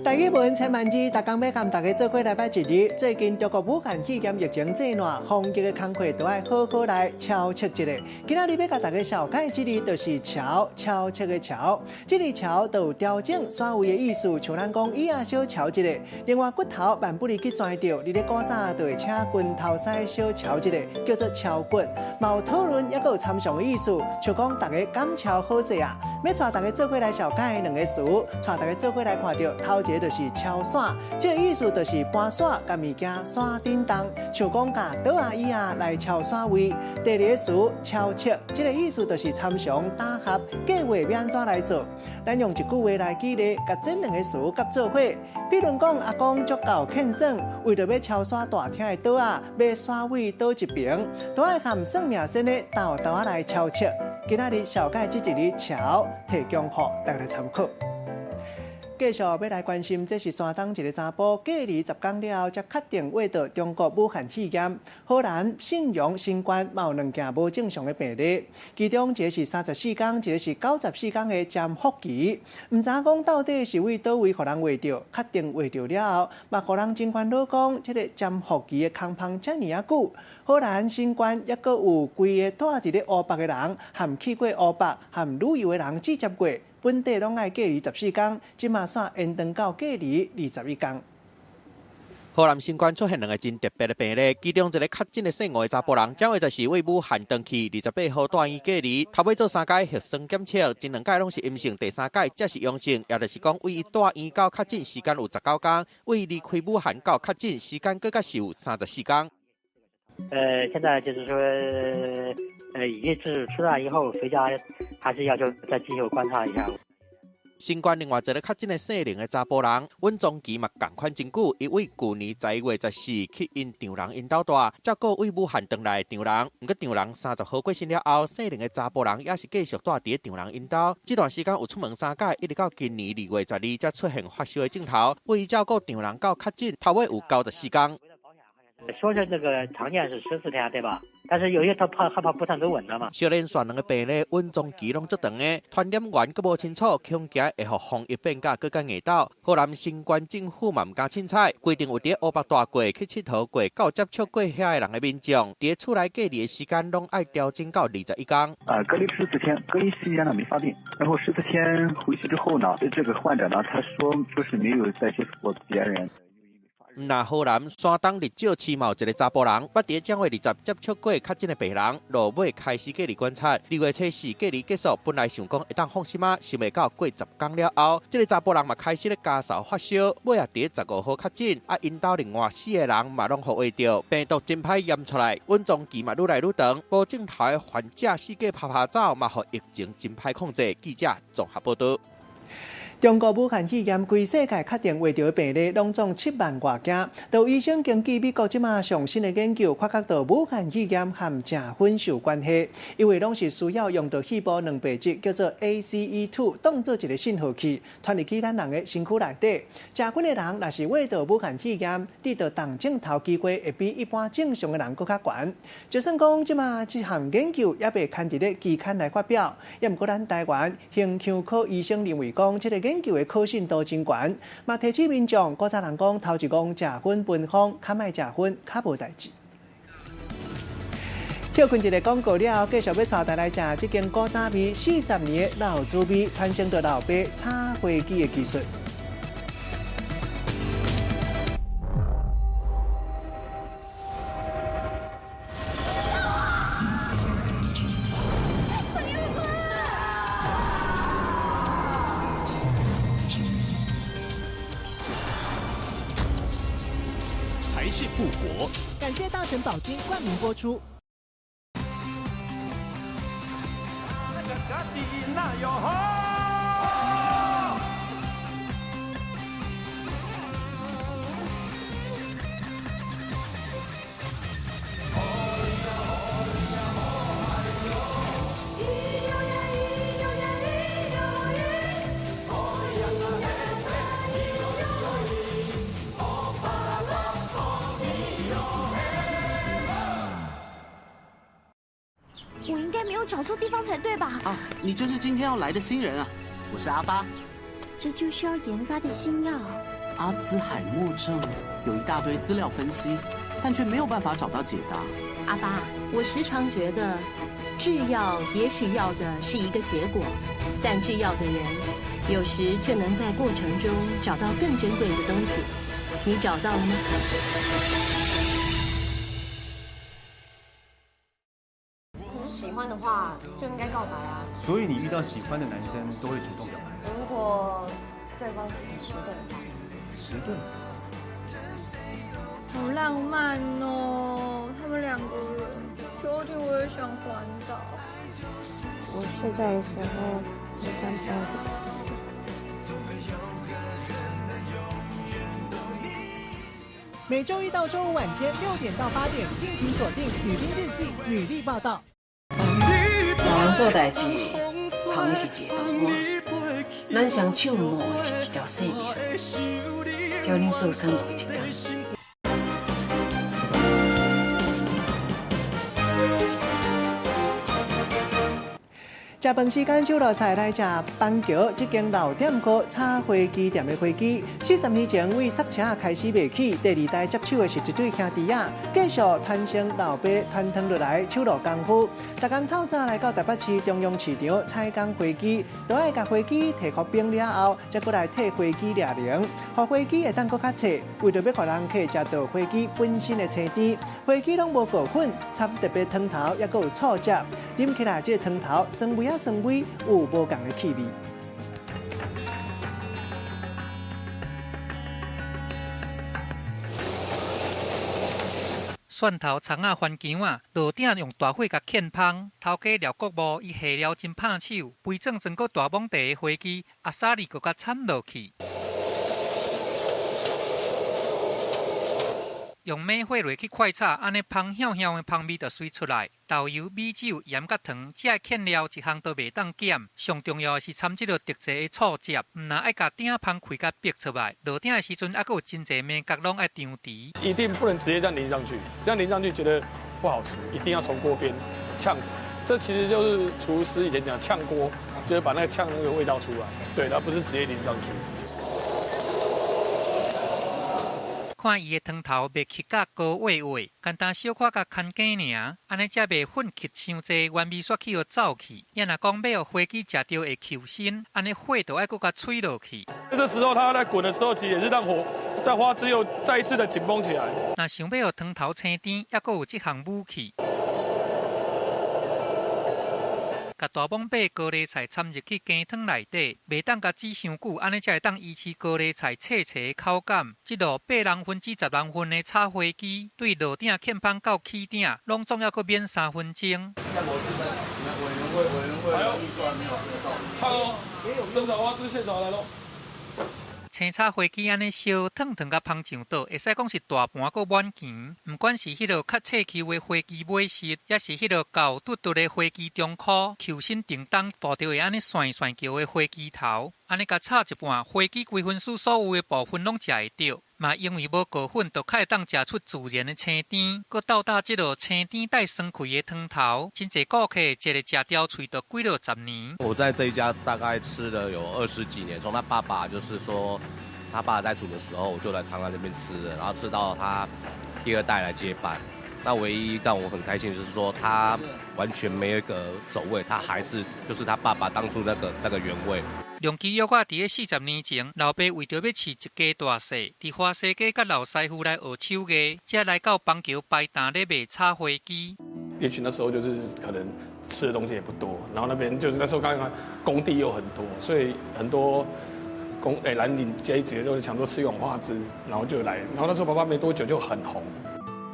台語文千萬字，逐工欲佮大家做伙來拜一日。最近中國武漢肺炎疫情這亂，防疫的工課都愛好好來敲測一下。今仔日欲共大家紹介這个就是喬，敲測的喬。這个喬就有調整徙位的意思，像咱講椅仔小喬一下。另外骨頭萬不離去拽著，佇咧古早就會請拳頭師小喬一下，叫做敲骨。嘛有討論，抑閣有參詳的意思，像講大家敢敲好勢啊。欲帶大家做伙來紹介兩個詞，帶大家做伙來看著頭一個就是敲徙，這個意思就是搬徙，共物件徙振動，像講共桌仔椅仔來敲徙位。第二个詞敲測，這個意思就是參詳打合計劃欲按怎來做。咱用一句話來舉例，共這兩個詞合做伙。比如講，阿公足夠欠算，為著欲敲徙大廳的桌仔，欲徙位佗一爿，都愛和算命先生鬥鬥仔來敲測。今仔日小解這一日潮提供予大家參考。繼續欲來關心，這是山東一个查埔隔離10天了後，才確定患著中國武漢肺炎。河南信陽新冠嘛有兩件無正常的病例，其中一个是34天，一个是94天的潛伏期。毋知影講到底是佇佗位予人患著，確定患著了後，嘛予人真煩惱講，這个潛伏期的空窗遮爾仔久。河南新冠猶閣有幾个蹛佇咧湖北的人，含去過湖北含旅遊的人直接過。本地攏愛隔離14天，這馬煞延長到隔離21天。河南新冠出現兩个真特別的病例，其中一个確診的姓吳的查埔人，這位就是為武漢轉去，28號住院隔離，頭尾做3擺核酸檢測，前2擺攏是陰性，第3擺才是陽性，也就是講，為伊住院到確診時間有19天，為離開武漢到確診時間閣較是有34天。現在就是說，已經是出院以後回家，還是要求再繼續觀察一下。新冠另外一个確診的姓林的查埔人，穩蹤期嘛仝款真久，伊為舊年11月14去𪜶丈人𪜶兜蹛，照顧為武漢轉來的丈人。毋過丈人30號過身了後，姓林的查埔人也是繼續蹛佇咧丈人𪜶兜。這段時間有出門3擺，一直到今年2月12才出現發燒的症頭。為照顧丈人到確診，頭尾有94天。說是那個常見是14天，對吧？但是有些他怕害怕不太都穩了嘛。小連續兩个病例穩蹤期攏足長的，傳染源閣無清楚，恐驚會予防疫變甲閣較硬鬥。河南新冠政府嘛毋敢凊彩，規定有佇湖北蹛過、去𨑨迌過、到接觸過遐的人的民眾，佇咧厝內隔離的時間攏愛調整到21天。隔離14天，隔離期間呢沒發病，然後14天回去之後呢，這個患者呢，他說就是沒有再接觸過別人。毋但河南山東日照市嘛有一个查埔人，捌佇咧正月20接觸過確診的病人，落尾開始隔離觀察。2月初四隔離結束，本來想講會當放心啊，想袂到過10天了後，這个查埔人嘛開始咧加嗽發燒，尾仔佇咧15號確診，啊，𪜶兜另外4个人嘛攏予患著，病毒真歹驗出來，穩蹤期嘛愈來愈長，無症頭的患者四界趴趴走，嘛予疫情真歹控制。記者綜合報導。中國武漢肺炎規世界確定患著的病例攏總7萬外件。就醫生根據美國這馬上新的研究，發覺到武漢肺炎和食薰有關係，因為攏是需要用到肺部蛋白質叫做 ACE2 當做一個信號器，傳入去咱人的身軀內底。食薰的人若是患著武漢肺炎，得著重症頭機會會比一般正常的人閣較懸。就算講這馬這項研究猶未刊佇咧期刊來發表，猶毋過咱台灣胸腔科醫生認為講，這個研究的可信度真懸，嘛提醒民眾，古早人講頭一戇食薰奔風，較莫食薰較無代誌。歇睏一个廣告了後，繼續欲帶大家來食這間古早味40年的老滋味，傳承著老爸炒花枝的技術。台視復國，感謝大成寶金冠名播出。我應該沒有找錯地方才對吧？啊，你就是今天要來的新人啊！我是阿發。這就是要研發的新藥。阿茲海默症有一大堆資料分析，但卻沒有辦法找到解答。阿發，我時常覺得，製藥也許要的是一個結果，但製藥的人有時卻能在過程中找到更珍貴的東西。你找到了嗎？喜歡的話就應該告白啊！所以你遇到喜歡的男生都會主動表白？如果對方很遲鈍的話，遲鈍？好浪漫哦，他們兩個人，秋天我也想環島。我睡覺的時候沒關窗子。每週一到週五晚間6點到8點，敬請鎖定《女兵日記》女力報道。做代誌，捧的是一个飯碗，咱雙手冒的是一條性命，照恁做啥無一工。食飯時間，手路菜來食板橋這間老店哥炒花枝店的花枝。40年前為塞車開始賣起，第二代接手的是一對兄弟仔，繼續傳承老爸傳承落來手路功夫。逐工透早來到台北市中央市場採工花枝，都愛共花枝提予冰了後，才閣來剃花枝掠鱗，予花枝會當閣較脆。為著欲予人客食著花枝本身的青甜，花枝攏無過粉，摻特別湯頭，猶閣有醋汁，啉起來這個湯頭酸味仔酸味，有無仝的氣味。蒜頭、蔥仔、番薑仔，落鼎用大火共炱芳。頭家廖國武伊下料真拍手，肥壯壯閣大蠓茶的花枝，阿沙里閣共摻落去。用猛火落去快炒，按呢芳香香的芳味就隨出來。豆油、米酒、鹽佮糖，這个芡料一項都袂當減。上重要的是摻這个特製的醋汁，毋但愛共鼎芳開共逼出來，落鼎的時陣猶閣有真濟眉角攏愛張持。一定不能直接這樣淋上去，這樣淋上去覺得不好吃，一定要從鍋邊嗆。這其實就是廚師以前講嗆鍋，就是把那個嗆那個味道出來。對，它不是直接淋上去。看伊的湯頭袂吸甲高滑滑，簡單小可共牽羹爾，按呢才袂粉吸傷濟，原味煞去予走去。也若講欲予花枝食著會 Q 身，按呢火就愛閣共催落去。這時候它在滾的時候，其實也是讓火在花枝又再一次的緊繃起來。若想欲予湯頭青甜，猶閣有這項武器。共大蠓白高麗菜摻入去羹湯內底，袂當共煮傷久，按呢才會當維持高麗菜脆脆的口感。這道8人份至10人份的炒花枝，對落鼎劵芳到起鼎，攏總猶閣免3分鐘。好，生炒花枝現炒來囉。青炒花枝按呢燒燙燙共芳上桌，會使講是大盤閣滿盤。毋管是彼落較脆 Q 的花枝尾實，抑是彼落厚嘟嘟的花枝中箍， Q 身叮當抱著會按呢旋旋叫的花枝頭，按呢共炒一半，花枝規分絲所有的部分攏食會著。嘛因為無過粉，就較會當食出自然的青甜，閣鬥搭這落青甜帶酸氣的湯頭，真濟顧客一个食掉喙就幾落十年。我在這一家大概吃了有20幾年，從他爸爸就是說，他爸爸在煮的時候，我就來常常這邊吃，然後吃到他第二代來接班。那唯一讓我很開心就是說，他完全沒有一個走味，他還是就是他爸爸當初那個原味。梁基約我佇咧40年前，老爸為著欲飼一家大細，佇華西街佮老師傅來學手藝，才來到板橋擺檔咧賣炒花枝。也許那時候就是可能吃的東西也不多，然後那邊就是那時候剛剛工地又很多，所以很多工藍領階級就是想說吃一碗花枝，然後就來，然後那時候爸爸沒多久就很紅。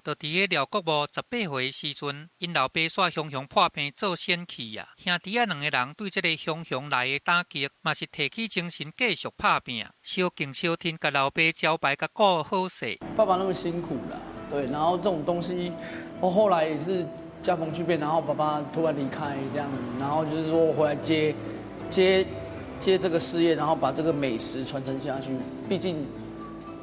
就佇咧廖國武18歲的時陣，𪜶老爸煞雄雄破病做先去啊！兄弟仔兩个人對這个雄雄來的打擊，嘛是提起精神繼續拍拚，相敬相挺，共老爸招牌共顧好勢。爸爸那麼辛苦啦，對，然後這種東西，我後來也是家逢巨變，然後爸爸突然離開這樣，然後就是說我回來接這個事業，然後把這個美食傳承下去，畢竟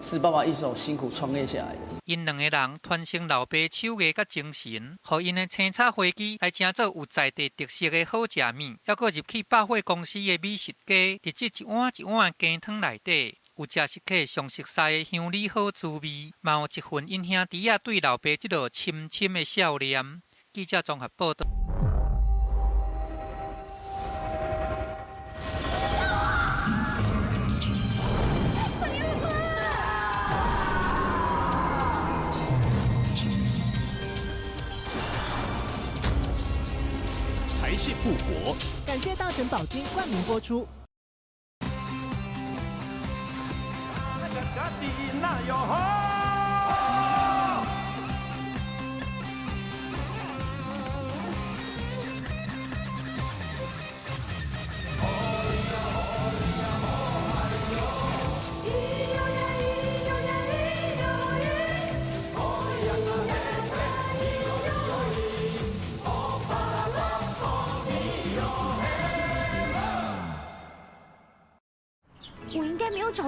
是爸爸一手辛苦創業下來的。𪜶兩個人傳承老爸手藝佮精神，予𪜶的青炒花枝來成做有在地特色的好食物，猶閣入去百貨公司的美食街，佇這一碗一碗的羹湯內底，有食食客上熟悉的鄉里好滋味，嘛有一份𪜶兄弟仔對老爸這落深深的思念。記者綜合報導。台視復活，感謝大成寶金冠名播出。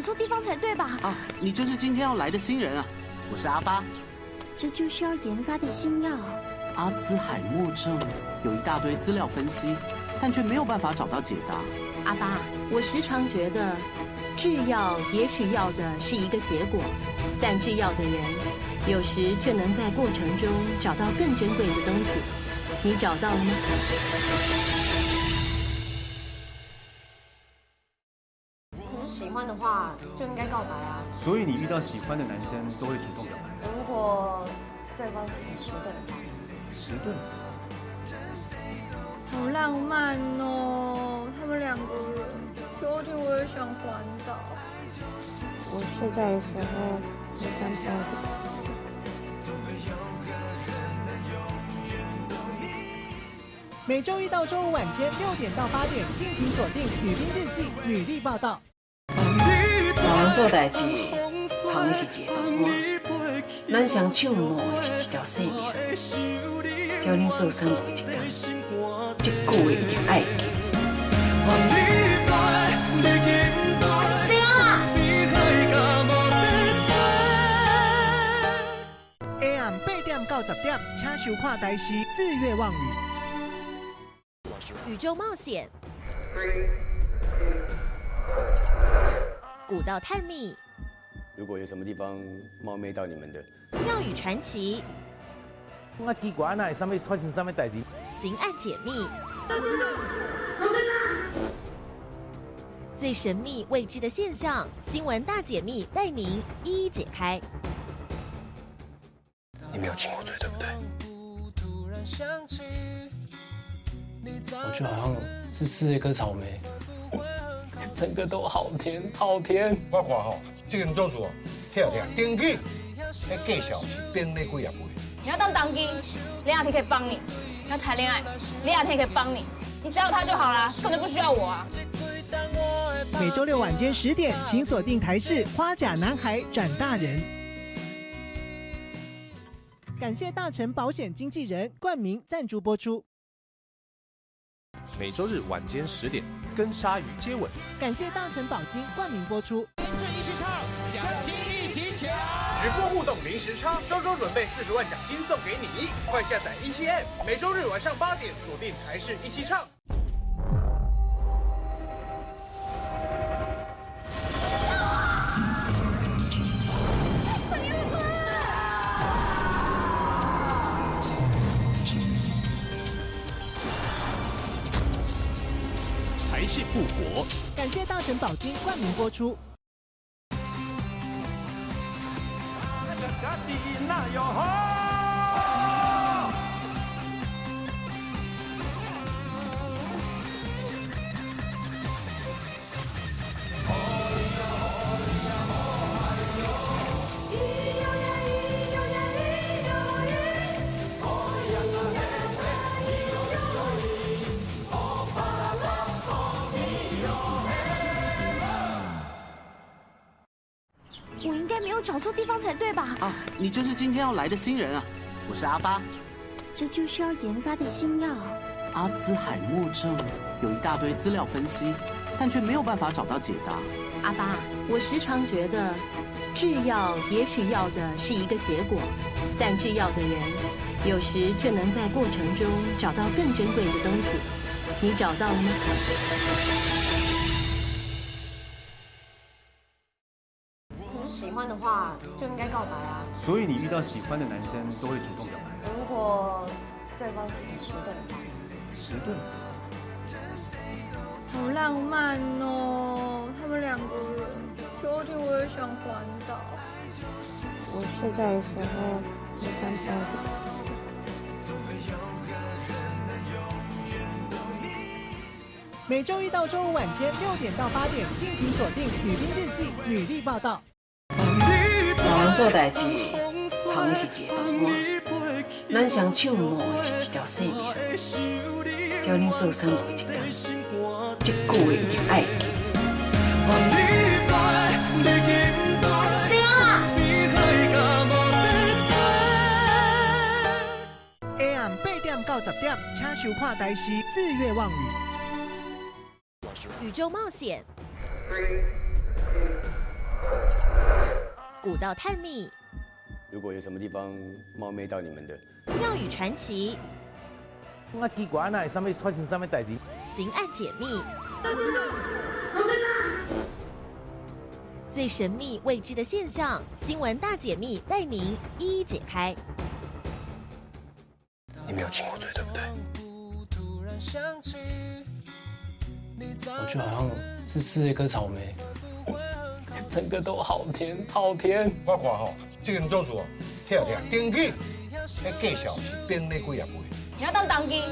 找错地方才对吧？啊，你就是今天要来的新人啊！我是阿发。这就是要研发的新药。阿兹海默症有一大堆资料分析，但却没有办法找到解答。阿发，我时常觉得，制药也许要的是一个结果，但制药的人有时却能在过程中找到更珍贵的东西。你找到了吗？可是喜欢的话就应该告白啊。所以你遇到喜欢的男生都会主动表白？如果对方很迟钝的话。迟钝。好浪漫哦，他们两个人，秋天我也想环岛。我睡觉的时候没办法。每周一到周五晚间6点到8点，敬请锁定《女兵日记》女力报道。老人做代志，捧的是一个饭碗，咱双手冒的是一条性命。只要恁做三步一工，这句话一定爱记。AM 8点到10点，请收看台视四月望雨。宇宙冒险，古道探秘。如果有什么地方冒昧到你们的，庙宇传奇。我奇怪，那会啥物发生啥物代志？刑案解密，最神秘未知的现象，新闻大解密带您一一解开。你没有亲过嘴，对不对？我就好像是吃了一颗草莓，整个都好甜，好甜。我看吼，这间做厝拆拆登记，彼介绍是变咧几啊倍。你要当当机，李亚天可以帮你；你要谈恋爱，李亚天可以帮你。你只要他就好啦，根本就不需要我啊。每周六晚间10点，请锁定台视《花甲男孩转大人》。感谢大成保险经纪人冠名赞助播出。每周日晚间10点，跟鲨鱼接吻。感谢大成保金冠名播出。一起唱，奖金一起抢。直播互动零时差，周周准备40万奖金送给你，快下载17 App，每周日晚上8点锁定台视一起唱。台视复活，感谢大成保金冠名播出。我应该没有找错地方才对吧？啊，你就是今天要来的新人啊！我是阿发。这就是要研发的新药。阿兹海默症有一大堆资料分析，但却没有办法找到解答。阿发，我时常觉得，制药也许要的是一个结果，但制药的人有时却能在过程中找到更珍贵的东西。你找到了吗？喜欢的话就应该告白啊。所以你遇到喜欢的男生都会主动表白？如果对方很迟钝的话。迟钝。好浪漫哦，他们两个人，秋天我也想环岛。我睡觉的时候没办法。每周一到周五晚间6点到8点，敬请锁定《女兵日记》女力报道。老人做代志，捧的是一个饭碗，咱双手冒的是一条性命。只要恁做三步一工，这句话一定爱记。AM 8点到10点，请收看台视四月望雨。宇宙冒险，古道探秘。如果有什麼地方冒昧到你們的，廟宇傳奇。我奇怪，哪會啥物發生啥物代誌？刑案解密。最神秘未知的現象，新聞大解密帶您一一解開。你沒有親過嘴，對不對？我就好像是吃了一顆草莓，整個都好甜，好甜。我看吼，這間做厝哦，拆拆登記，彼介紹是變咧幾啊倍。你要當當機，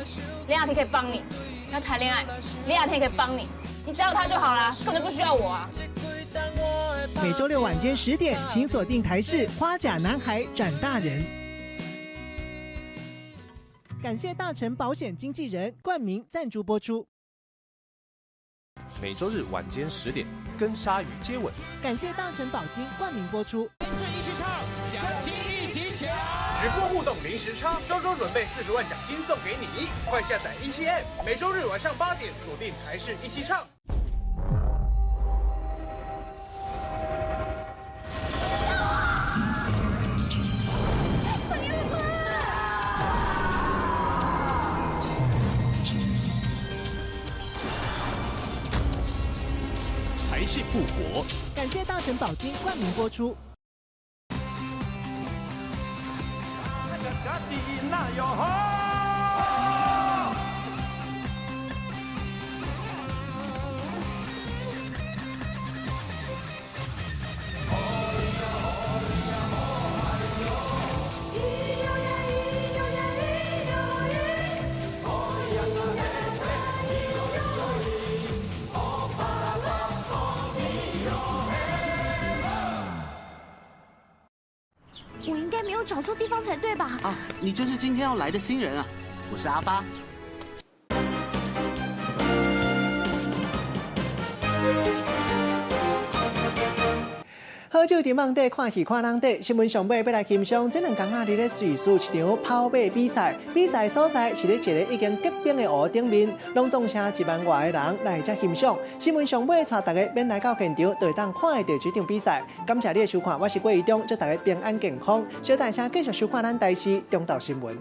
李亞天可以幫你；你要談戀愛，李亞天可以幫你。你只要他就好啦，根本就不需要我啊。每週六晚間10點，請鎖定台視《花甲男孩轉大人》。感謝大成保險經紀人冠名贊助播出。每週日晚間10點，跟鯊魚接吻。感謝大成保金冠名播出。一起唱，獎金一起搶。直播互動零時差，週週準備40萬獎金送給你，快下載17 M，每週日晚上8點鎖定台視一起唱。台視復活。感謝大成保金冠名播出。我應該沒有找錯地方才對吧？啊，你就是今天要來的新人啊！我是阿發。好酒佇網底看戲看人底，新聞上尾欲來欣賞這兩工仔佇咧瑞士一場跑馬比賽，比賽所在是咧一个已經結冰的湖頂面，攏總請1萬外个人來遮欣賞。新聞上尾帶大家免來到現場，就會當看會著這場比賽。感謝你的收看，我是郭怡中，祝大家平安健康。小等下繼續收看咱台視中晝新聞。